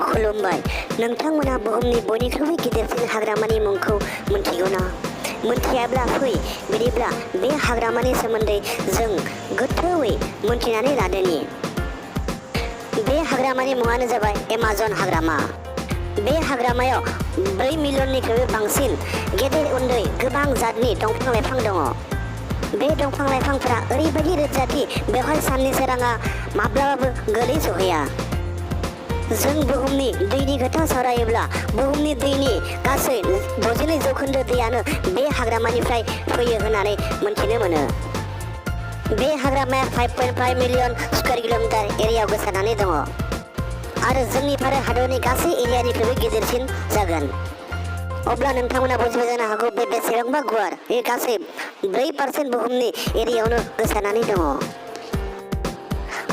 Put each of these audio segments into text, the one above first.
खुलुमबाय। नोंथांमोना बुहुमनि बयनिख्रुइबो गिदिरसिन हाग्रामानि मुंखौ मिन्थिगौ ना? मिन्थियाब्ला फै बिदिब्ला बे हाग्रामानि सोमोन्दै जों गोथौवै मिन्थिनानै लादोनि। बे हाग्रामानि मुङानो जाबाय एमाजन हाग्रामा। बे हाग्रामायाव 4 मिलियननिख्रुइबो बांसिन गेदेर उन्दै गोबां जातनि दंफां लाइफां दङ। बे दंफां लाइफांफोरा ओरैबायदि रोजाथि बेवहाय साननि सोराङा माब्लाबाबो गोलै सहैया। जों बुहुमनि दैनि खोथा सावरायोब्ला बुहुमनि दैनि गासै 62% दैयानो बे हाग्रामानिफ्राय फैयो होननानै मिन्थिनो मोनो। बे हाग्रामाया 5.5 मिलियन स्कुवेर किल'मिटार एरियायाव गोसारनानै दङ आरो जोंनि भारत हादरनि गासै एरियानिख्रुइबो गिदिरसिन जागोन। अब्ला नोंथांमोना बुजिबाय जानो हागौ बे बेसेबांबा गुवार। बे गासै 4% बुहुमनि एरियायावनो गोसारनानै दङ।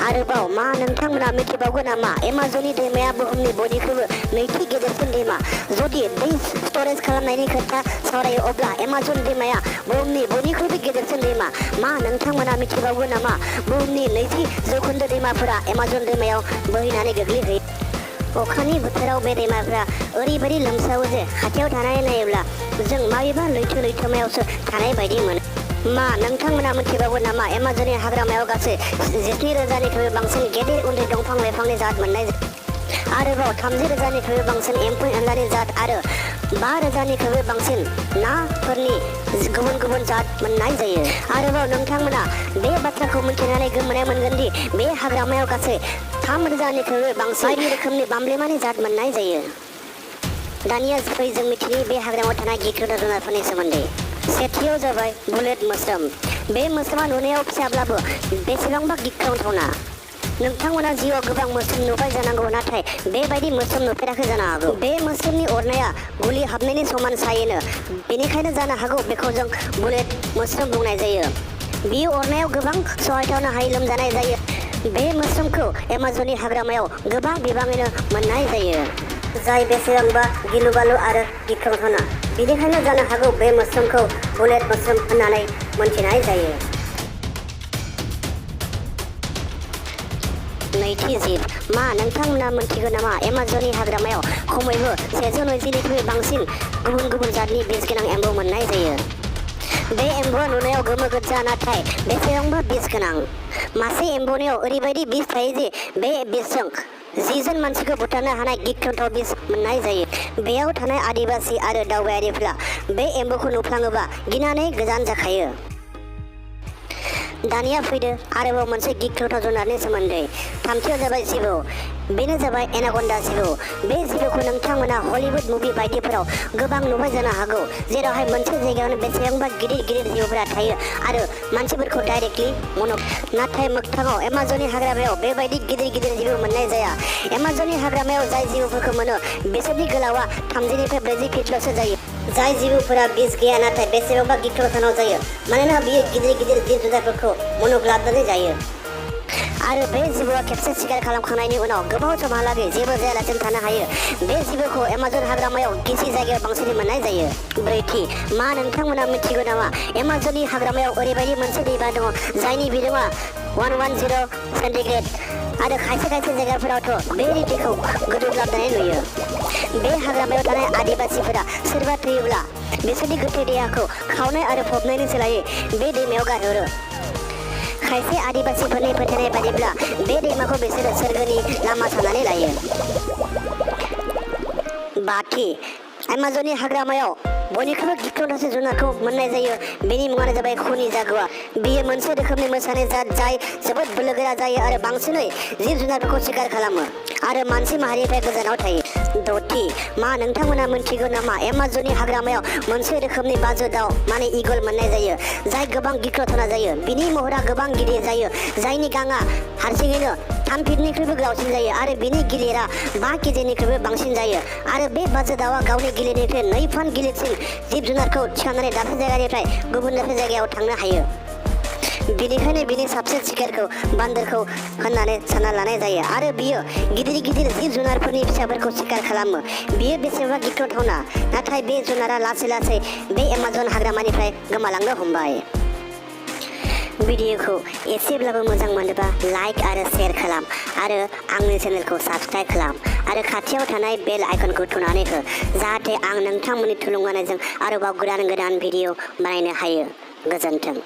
आरोबाव मा नोंथांमोना मिथिबावगौ नामा एमाजननि दैमाया बुहुमनि बयनिख्रुइबो नैथि गेदेरसिन दैमा? जुदि दै स्टरेज खालामनायनि खोथा सावरायो अब्ला एमाजन दैमाया बुहुमनि बयनिख्रुइबो गेदेरसिन दैमा। मा नोंथांमोना मिथिबावगौ नामा बुहुमनि 90% दैमाफोरा एमाजन दैमायाव बोहैनानै गोग्लैहैयो? अखानि बोथोराव बे दैमाफोरा ओरैबायदि लोमसावो जे खाथियाव थानानै नायोब्ला जों माबेबा लैथोमायावसो थानाय बायदि मोनो। मा नोंथांमोना मिथिबावगौ नामा एमाजननि हाग्रामायाव गासै 17,000निख्रुइबो बांसिन गेदेर उन्दै दंफां लाइफांनि जात मोननाय जायो। आरोबाव 30,000निख्रुइबो बांसिन एम्फौ एनलानि जात आरो 5,000निख्रुइबो बांसिन नाफोरनि गुबुन गुबुन जात मोननाय जायो। आरोबाव नोंथांमोना बे बाथ्राखौ मिन्थिनानै गोमोनाय मोनगोन दि बे हाग्रामायाव गासै 3,000निख्रुइबो बांसिन बायदि रोखोमनि बामब्लेमानि जात मोननाय जायो। दानिया फै जों मिथिनि बे हाग्रामायाव थानाय गिख्रंथाव जुनारफोरनि सोमोन्दै। सेथियाव जाबाय बुलेट मोस्रोम। बे मोस्रोमा नुनायाव फिसाब्लाबो बेसेबांबा गिख्रंथावना। नोंथांमोना जिउआव गोबां मोस्रोम नुबाय जानांगौ नाथाय बेबायदि मोस्रोम नुफेराखै जानो हागौ। बे मोस्रोमनि अरनाया गुलि हाबनायनि समान सायोनो, बेनिखायनो जानो हागौ बेखौ जों बुलेट मोस्रोम बुंनाय जायो। बियो अरनायाव गोबां सहायथावनो हायै लोमजानाय जायो। बे मोस्रोमखौ एमाजननि हाग्रामायाव गोबां बिबाङैनो मोननाय जायो, जाय बेसेबांबा गिलु-बालु आरो गिख्रंथावना। बेनिखायनो जानो हागौ बे मोस्रोमखौ बुलेट मोस्रोम होननानै मोनथिनाय जायो। नैथि जिब। मा नोंथांमोना मिन्थिगौ नामा एमाजननि हाग्रामायाव खमैबो 120निख्रुइ बांसिन गुबुन गुबुन जातनि बिस गोनां एम्बु मोननाय जायो। बे एम्बुआ नुनायाव गोमो गोजा नाथाय बेसेबांबा बिस गोनां। मासे एम्बुनियाव ओरैबायदि बिस थायो जे बे बिसजों 10 जन मानसिखौ बुथारनो हानाय गिख्रंथाव बिस मोननाय जायो। बेयाव थानाय आदिबासि आरो दावबायारिफ्रा बे एम्बुखौ नुफ्लाङोबा गिनानै गोजान जाखायो। दानिया फैदो आरोबाव मोनसे गिख्रंथाव जुनारनि सोमोन्दै। थामथियाव जाबाय जिबौ। बेनो जाबाय एनाकन्डा जिबौ। बे जिबौखौ नोंथांमोना हलिउड मुभि बायदिफोराव गोबां नुबाय जानो हागौ, जेरावहाय मोनसे जायगायावनो बेसेबांबा गिदिर गिदिर जिबौफोरा थायो आरो मानसिफोरखौ डाइरेक्टलि नाथाय मोगथाङाव एमाजननि हाग्रामायाव बेबायदि गिदिर गिदिर जिबौ मोननाय जाया। एमाजननि हाग्रामायाव जाय जिबौफोरखौ मोनो बिसोरनि गोलावआ 30निफ्राय 40 फिटल'सो जायो। जाय जिबौफोरा बिस गैया नाथाय बेसेबांबा गिख्रंथाव जायो मानोना बियो गिदिर गिदिर जिब जुनारफोरखौ मनग्लाबनानै जायो। आरो बे जिबौआ खेबसे शिकार खालामखांनायनि उनाव गोबाव समहालागै जेबो जायालासिनो थानो हायो। बे जिबौखौ एमाजन हाग्रामायाव गिसि जायगायाव बांसिनै मोननाय जायो। ब्रैथि। मा नोंथांमोना मिथिगौ नामा एमाजननि हाग्रामायाव ओरैबायदि मोनसे दैमा दङ जायनि बिदुङा 110 सेन्टिग्रेड आरो खायसे खायसे जायगाफोरावथ' बे दैखौ गोदौग्लाबनाय नुयो। बे हाग्रामायाव थानाय आदिबासिफोरा सोरबा थैयोब्ला बिसोरनि गोथै देहाखौ खावनाय आरो फबनायनि सोलायै बे दैमायाव गारहरो। खायसे आदिबासिफोरनि फोथायनाय बायदिब्ला बे दैमाखौ बिसोरो सोरगोनि लामा साननानै लायो। बाथि। एमाजननि हाग्रामायाव बयनिख्रुइबो गिख्रंथावसिन जुनारखौ मोननाय जायो। बेनि मुङानो जाबाय खुनि जागुवा। बियो मोनसे रोखोमनि मोसानि जात जाय जोबोद बोलोगोरा जायो आरो बांसिनै जिब जुनारफोरखौ शिकार खालामो आरो मानसि माहारिनिफ्राय गोजानाव थायो। दथि। मा नोंथांमोना मिन्थिगौ नामा एमाजननि हाग्रामायाव मोनसे रोखोमनि बाजो दाउ माने ईगल मोननाय जायो, जाय गोबां गिख्रंथावना जायो। बिनि महरा गोबां गिदिर जायो, जायनि गांआ हारसिङैनो 3 फिटनिख्रुइबो गोलावसिन जायो आरो बिनि गिलिरा 5 केजिनिख्रुइबो बांसिन जायो। आरो बे बाजो दाउआ गावनि गिलिरनिफ्राय 2 फान गिलिरसिन जिब जुनारखौ थिखांनानै दाबसे जायगानिफ्राय गुबुन दाबसे जायगायाव थांनो हायो। बेनिखायनो बिनि साबसिन शिकारखौ बान्दरखौ होननानै सानना लानाय जायो आरो बियो गिदिर गिदिर जिब जुनारफोरनि फिसाफोरखौ शिकार खालामो। बियो बेसेबां गिख्रंथावना, नाथाय बे जुनारा लासै लासै बे एमाजन हाग्रामानिफ्राय गोमालांनो हमबाय। भिडिअखौ एसेब्लाबो मोजां मोनोबा लाइक आरो शेयार खालाम आरो आंनि चेनेलखौ साबस्क्राइब खालाम आरो खाथियाव थानाय बेल आइकनखौ थुनानै हो जाहाथे आं नोंथांमोननि थुलुंगानायजों आरोबाव गोदान भिडिअ बानायनो हायो। गोजोन्थों।